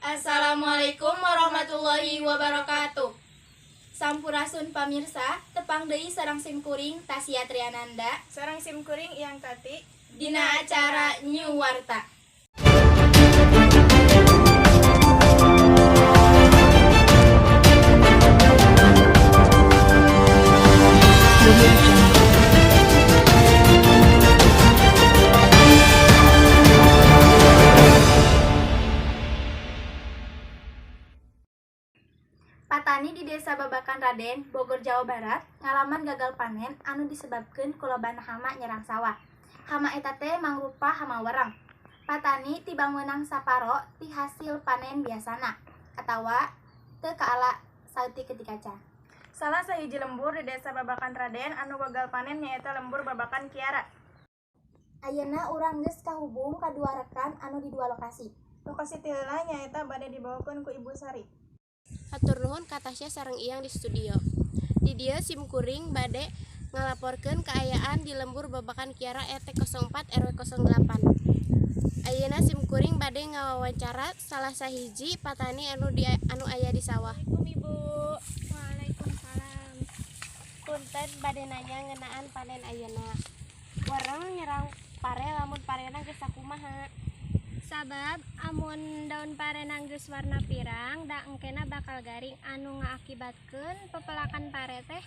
Assalamualaikum warahmatullahi wabarakatuh. Sampurasun pamirsa, tepang deui sareng simkuring Tasya Triananda Sareng simkuring Iyang Tati dina acara New Warta. Patani di Desa Babakan Raden, Bogor, Jawa Barat, ngalaman gagal panen anu disebabkeun ku lobana hama nyerang sawah. Hama eta teh mangrupa hama wereng. Patani tibang meunang saparo ti hasil panen biasana atawa teu kaala saeutik ketika can. Salah sahiji lembur di Desa Babakan Raden anu gagal panen nyaeta lembur Babakan Kiara. Ayeuna urang geus kahubung ka dua rekan anu di dua lokasi. Lokasi ti heula nyaeta bade dibawakeun ku Ibu Sari. Hatur nuhun ka Tasya sareng Iyang di studio. Di dieu simkuring bade ngalaporkeun kaayaan di lembur Babakan Kiara RT 04 RW 08. Ayeuna simkuring bade ngawawancara salah sahiji patani anu aya di sawah. Assalamualaikum Ibu. Waalaikumsalam. Punten bade nanya ngeunaan panen ayeuna. Wereng nyerang pare lamun parena geus sakumaha? Sabab amun daun parena geus warna pirang da engkena bakal garing anu ngaakibatkeun pepelakan pare teh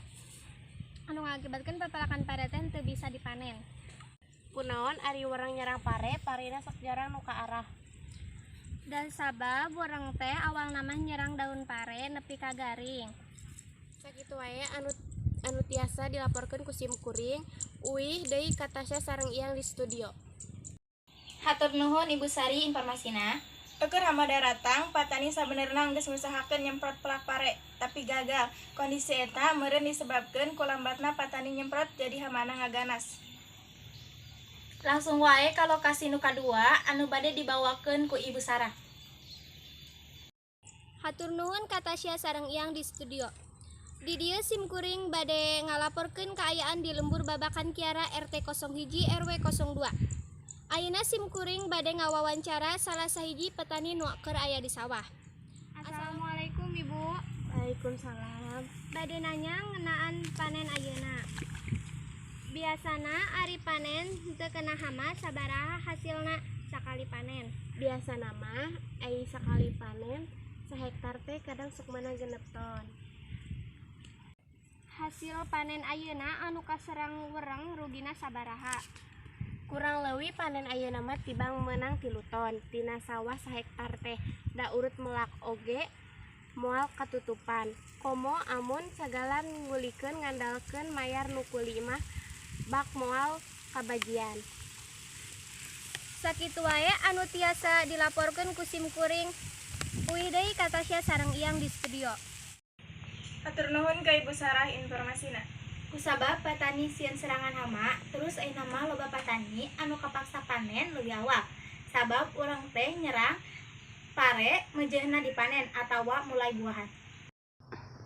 teu bisa dipanen. Kunaon ari wereng nyerang pare, parena sok jarang nu kaarah? Dan sabab wereng teh awalna mah nyerang daun pare nepi ka garing. Sakitu wae anu tiasa dilaporkeun ku simkuring. Uih deui ka Tasya sareng Iyang di studio. Hatur nuhun Ibu Sari informasina. Eukeun hama daratang, patani sabenerna geus ngusahakeun nyemprot pelak pare, tapi gagal. Kondisi eta meureun disebabkeun ku lambatna patani nyemprot jadi hamana ngaganas. Langsung wae ka lokasi nu kadua anu bade dibawakeun ku Ibu Sarah. Hatur nuhun ka Tasya sareng Iyang di studio. Di dieu simkuring bade ngalaporkeun kaayaan di lembur Babakan Kiara RT 01 RW 02. Ayeuna simkuring bade ngawawancara salah sahiji petani nu keur aya di sawah. Assalamualaikum Ibu. Waalaikumsalam. Bade nanya ngeunaan panen ayeuna. Biasana ari panen teu kena hama sabaraha hasilna sakali panen? Biasana mah ai sakali panen sahektar teh kadang sok meunang 6 ton. Hasil panen ayeuna anu kaserang wereng rugina sabaraha? Kurang leuwih panen ayeuna mah tibang meunang 3 ton tina sawah sahektar teh, da urut melak oge moal katutupan. Komo amun sagala ngulikeun ngandalkeun mayar nu kuli mah bak moal kabagian. Sakitu wae anu tiasa dilaporkeun ku simkuring. Uih deui ka Tasya sareng Iyang di studio. Hatur nuhun ka Ibu Sarah informasina. Kusabab patani sieun serangan hama, terus ayeuna mah loba patani anu kapaksa panen leuwih awal. Sabab urang teh nyerang pare meujeuhna dipanen atawa mulai buahan.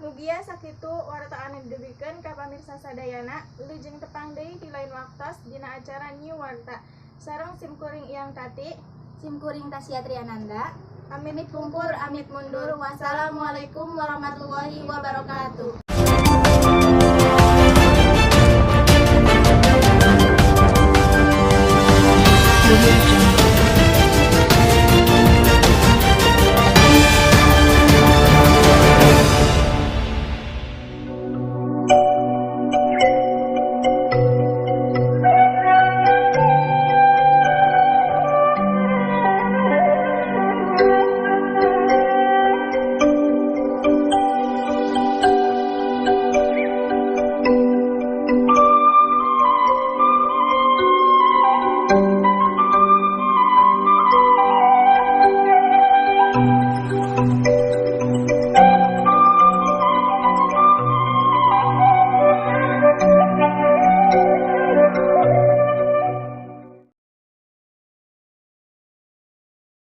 Mugia sakitu warta anu didugikeun ka pamirsa sadayana, wilujeng tepang deui di lain waktos dina acara New Warta. Sareng simkuring Iyang Tati, Simkuring Tasya Triananda, amit pungkur amit mundur. Wassalamualaikum warahmatullahi wabarakatuh.